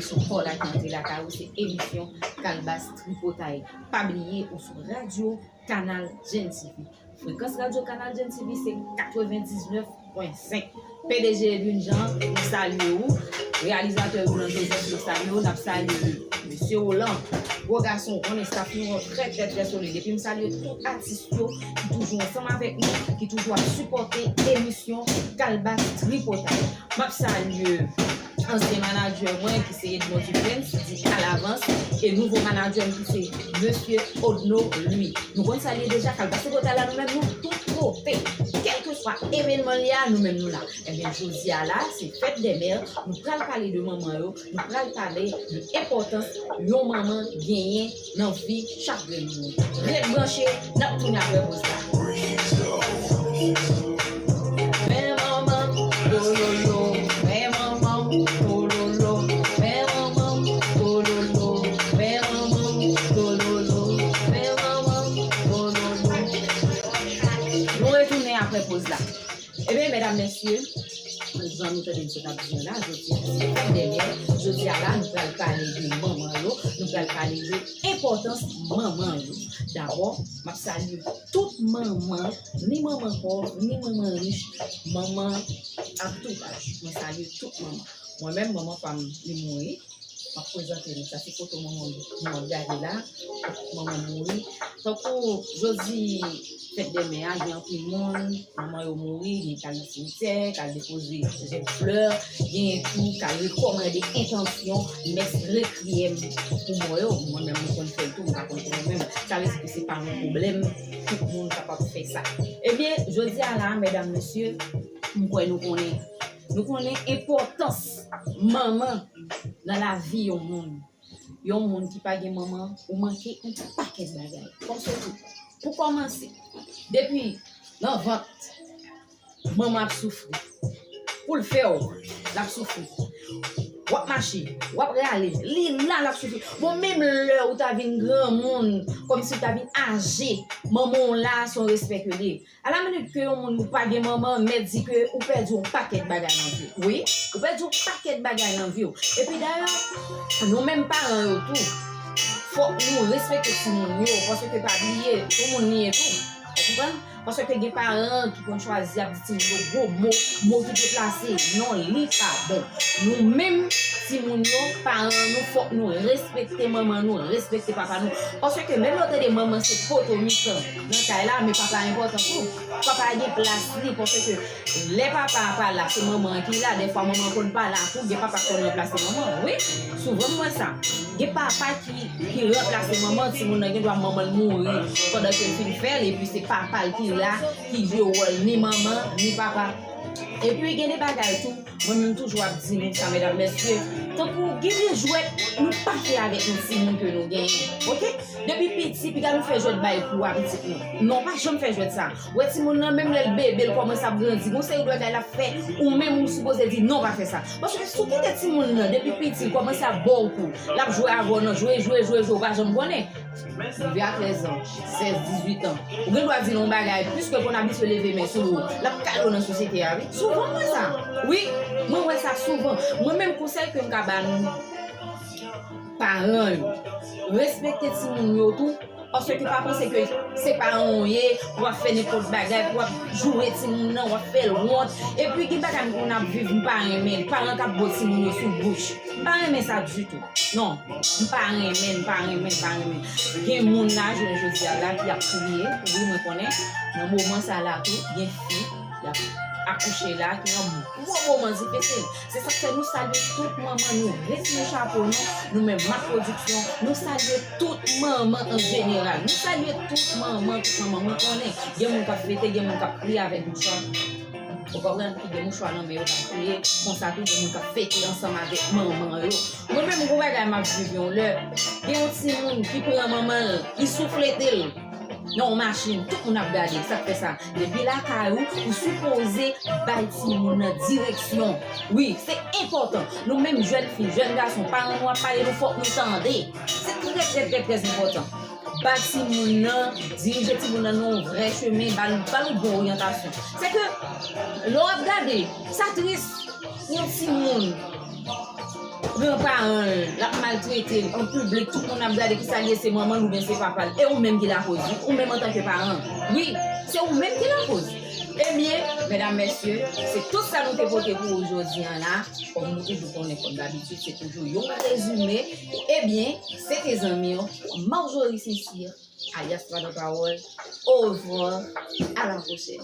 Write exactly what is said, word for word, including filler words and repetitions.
Sou kò la ki antre lakay ou, se emisyon Kalbas Tripotay. Pa bliye, ou sou radyo Kanal Jèn T V. Frekans radyo Kanal Jèn T V se katrevendiznèf pwen senk. P D G Edwin Jean, nou salye ou. Reyalizatè Willan Joseph, nou salye ou. N ap salye mesye Roland. Gwo gason, ou konnen staff nou an trè, trè, trè solid. Epi m salye tout atis yo ki toujou ansanm avèk nou, ki toujou ap sipòte emisyon Kalbas Tripotay. M ap salye ansyen manadjè mwen ki se Edmond Duprince, di alavans, e nouvo manadjè m ki se mesye Odno Louis. Nou konn sa l ye deja, Kalbas Tripotay la, nou menm nou tout kote. Kèlkeswa evènman l ye a, nou menm nou la. Ebyen, jodi a la, se fèt dè mè, nou pral pale de manman yo, nou pral pale de enpòtans yon manman genyen nan vi chak grenn moun. Ret branche, n ap tounen apre poz la. Men manman, ololo, men manman, ololo, men manman, ololo, men manman, ololo, men manman, ololo. Nou retounen apre poz la. Ebyen, medam, mesye, jan nou tande m sot ap di la, jodi a se fèt dè mè. Jodi a la, nou pral pale de manman yo, nou pral pale de enpòtans manman yo. Dabò, m ap salye tout manman, ni manman pòv, ni manman rich, manman ak tout aj. Mwen salye tout manman. Mwen menm, manman pa m, li mouri. M ap prezante nou. Sa se foto manman m nou ap gade la. Manman m mouri. Tankou jodi fèt dè mè a, gen anpil moun, manman yo mouri, gen k al nan simityè, k al depoze jèn flè, gen tou k al rekòmande entansyon mès rekwiyèm pou mò yo. Mwen menm, mwen konn fè l tou, mwen pa konn fè l mwen menm. Sa vle di ke se pa yon pwoblèm, tout moun kapab fè sa. Ebyen, jodi a la, medam, mesye, m kwè nou konnen. Nou konnen enpòtans manman nan lavi yon moun. Yon moun ki pa gen manman, ou manke yon pakèt bagay. Paske, pou kòmanse, depi nan vant, manman ap soufri. Pou l fè w, l ap soufri. W ap mache, w ap rale, li la, l ap soufri. Bon, menm lè ou ta vin granmoun, kòmsi ou ta vin aje, manman w la, se yon respè ke l ye. A la minit ke yon moun ou pa gen manman, mèt di ke ou pèdi yon pakèt bagay nan vi w. Wi, ou pèdi yon pakèt bagay nan vi w. Epi dayè, nou menm paran yo tou, fòk nou respekte timoun yo, paske pa bliye, se moun li ye tou. Ou konprann? Paske gen paran ki konn chwazi ap di timoun yo gwo mo, mo ki deplase. Non, li pa bon. Nou menm, timoun yo, paran nou, fòk nou respekte manman nou, respekte papa nou. Paske menm lè w tande manman se poto mitan nan kay la, men papa enpòtan tou. Papa gen plas li, paske lè papa a pa la, se manman an ki la. Dèfwa, manman an konn pa la tou, gen papa k konn ranplase manman an. Wi, souvan m wè sa. Gen papa ki, ki ranplase manman, timoun nan gen dwa manman l mouri pandan ke l fin fè l, epi se papa l ki la, ki jwe wòl ni manman, ni papa. Epi gen de bagay tou, mwen menm toujou ap di nou sa, medam, mesye, tankou gen de jwèt nou pa fè avèk yon timoun ke nou genyen, oke? Depi piti, piga nou fè jwèt bay kou a pitit nou. Non, pa janm fè jwèt sa. Wè timoun nan, menm lè l bebe, l kòmanse ap grandi, gon seri de bagay l ap fè, ou menm ou sipoze di, "Non, pa fè sa." Paske si w kite timoun nan, depi piti, l kòmanse ap ba w kou, l ap jwe avè w nan jwe, jwe, jwe, jwe, ou pa janm konnen. Rive a trèz an, sèz, dizuit an, ou gen dwa di l yon bagay, piske l konn abitye leve men sou ou, l ap kale w nan sosyete a, wi. Souvan m wè sa. Wi, mwen wè sa souvan. Mwen menm, konsèy ke m ka ba nou, paran yo, respekte timoun yo tou, paske pa panse ke se paran w ye, w ap fè nenpòt bagay, w ap joure timoun nan, w ap fè l wont. Epi gen bagay m konn ap viv, m pa renmen l. Paran k ap bo timoun yo sou bouch. M pa renmen sa ditou. Non, m pa renmen, m pa renmen, m pa renmen. Gen moun la, jounen jodi a la, ki ap kriye. Wi, mwen konnen, nan moman sa la tou, gen fi, y ap akouche la, ki nan gwo moman difisil. Se sa k fè nou salye tout manman, nou retire chapo nou, nou menm Mak Pwodiksyon, nou salye tout manman an jeneral. Nou salye tout manman, tout manman. Mwen konnen, gen moun k ap fete, gen moun k ap kriye avèk mouchwa. Ou konprann? Ki gen mouchwa nan men yo k ap kriye. Konsa tou, gen moun k ap fete ansanm avèk manman yo. Mwen menm, gon bagay m ap viv yon lè. Gen yon timoun ki pran manman l, li souflete l nan yon machin. Tout moun ap gade, sa k fè sa? Depi lakay ou, ou sipoze bay timoun nan direksyon. Wi, se enpòtan. Nou menm jèn fi, jèn gason, paran nou ap pale, nou fòk nou tande. Se trè, trè, trè, trè enpòtan. Ba timoun nan, dirije timoun nan nan yon vrè chemen, ba l, ba l yon bon oryantasyon. Se ke, lè w ap gade, sa tris, yon timoun Gran paran l, l ap maltrete l an piblik, tout moun ap gade ki sa l ye, se manman l oubyen se papa l. E ou menm ki lakoz, wi. Ou menm antanke paran. Wi, se ou menm ki lakoz. Ebyen, medam, mesye, se tout sa nou te pote pou ou jodi an la. Kòm nou toujou konnen, kòm dabitid, se toujou yon rezime. Ebyen, se te zanmi w, Marjorie Sincère, alyas Madan Pawòl. Au revoir, à la prochaine.